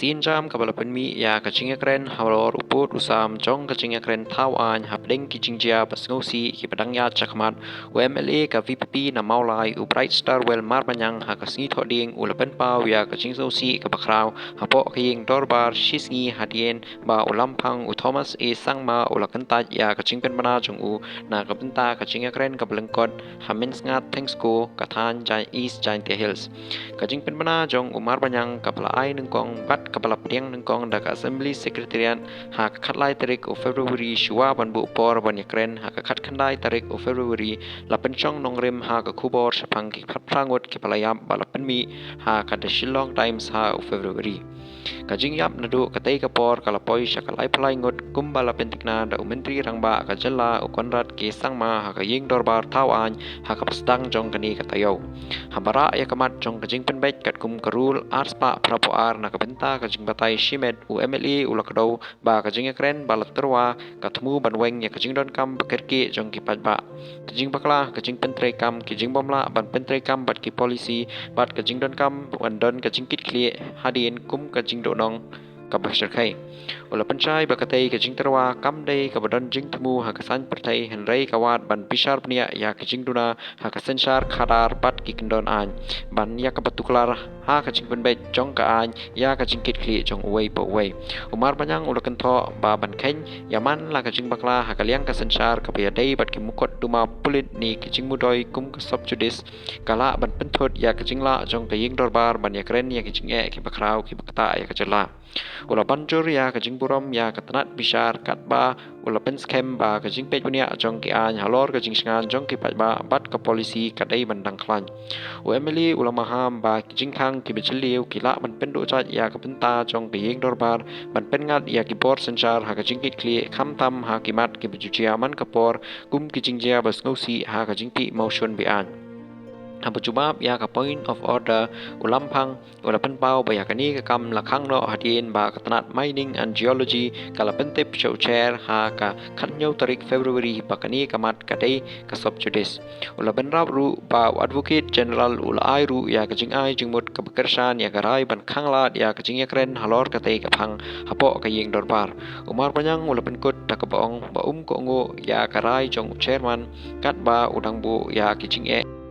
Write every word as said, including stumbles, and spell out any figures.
Ka jingïakren halor u pud u sam jong ka jingïakren thaw aiñ hapdeng ki jingjia ba sngewsih kiba dang ïaid shakhmat, u MLA ka VPP na Mawlai, u Brightstarwell Marbaniang, ha ka sngi Thohdieng u la pynpaw ïa ka jingsngewsih kaba khraw hapoh ka ïing dorbar shisngi hadien ba u Lamphang, u Thomas A Sangma, u la kyntait ïa ka jingpynbna jong u na ka bynta ka jingïakren kaba lyngkot ha Mynsngat Thengsku, ka thaiñ East Jaintia Hills. Ka jingpynbna jong u Marbaniang kaba la ai nyngkong bad kaba la pdiang nyngkong da ka Assembly Secretariat ha ka khatlai tarik u February, shuwa ban buh por ban ïakren ha ka khatkhyndai tarik u February, la pynshong nongrim ha ka khubor shaphang ki khatphra ngut kiba la ïap ba la pynmih ha ka The Shillong Times ha u February. Ka jingïap naduh katei ka por ka la poi sha ka laiphew lai ngut, kumba la pynthikna da u Myntri Rangbah ka jylla, u Conrad K Sangma, ha ka ïing dorbar thaw aiñ ha kaba sdang jong kane ka taïew. Haba rah ïa ka mat jong ka jingpynbeit katkum ka Rule arspah phraphew ar na ka bynta ka jingbatai shimet, u MLA u la kdew ba ka jingïakren ba la tyrwa ka thmu ban weng ïa ka jingdonkam ba kyrkieh jong ki paidbah. Ka jingbakla, ka jingpyntreikam, ki jingbymlah ban pyntreikam bad ki policy, bad ka jingdonkam ban don ka jingkitkhlieh hadien kum ka jingduhnong kaba shyrkhei. U la pynshai ba katei ka jingtyrwa kam dei kaba don jingthmu ha ka saiñ pyrthei, hynrei ka wad ban bishar bniah ïa ka jingduna ha ka synshar khadar bad ki kyndon aiñ, ban ïa kaba tuklar ha ka jingpynbeit jong ka aiñ ïa ka jingkitkhlieh jong uwei pa uwei. U Marbaniang u la kynthoh ba ban kheiñ ïa man la ka jingbakla ha ka liang ka synshar kaba ïadei bad ki mukotduma pulit ne ki jingmudui kum ka sub judice, ka lah ban pynthut ïa ka jinglah jong ka ïing dorbar ban ïakren ïa ki jingeh kiba khraw kiba ktah ïa ka jylla. U la ban jur ïa ka jingburom ïa ka tnat bishar, katba u la pynskhem ba ka jingpeit bniah jong ki aiñ halor ka jingshngaiñ jong ki paidbah bad ka policy ka dei ban dang khlaiñ. U MLA u la maham ba ki jingkhang kiba jylliew ki lah ban pynduh jait ïa ka bynta jong ka ïing dorbar ban pynngat ïa ki bor synshar ha ka jingkitkhlieh, khamtam ha ki mat kiba ju jia man ka por, kum ki jingjia ba sngewsih ha ka jingtih mawshun be-aiñ. Haba jubab ïa ka point of order, u Lamphang u la pynpaw ba ïa kane ka kam la khang noh hadien ba ka tnat Mining and Geology ka la pyntip sha u Chair ha ka khathynñiew tarik February ba kane ka mat ka dei ka sub judice. U la bynrap ruh ba u Advocate General u la ai ruh ïa ka jingai jingmut kaba kyrshan ïa ka rai ban khanglad ïa ka jingïakren halor katei ka phang hapoh ka ïing dorbar. U Marbaniang u la pynkut da kaba ong ba um kohnguh ïa ka rai jong u Chairman, katba u dang buh ïa ki jingeh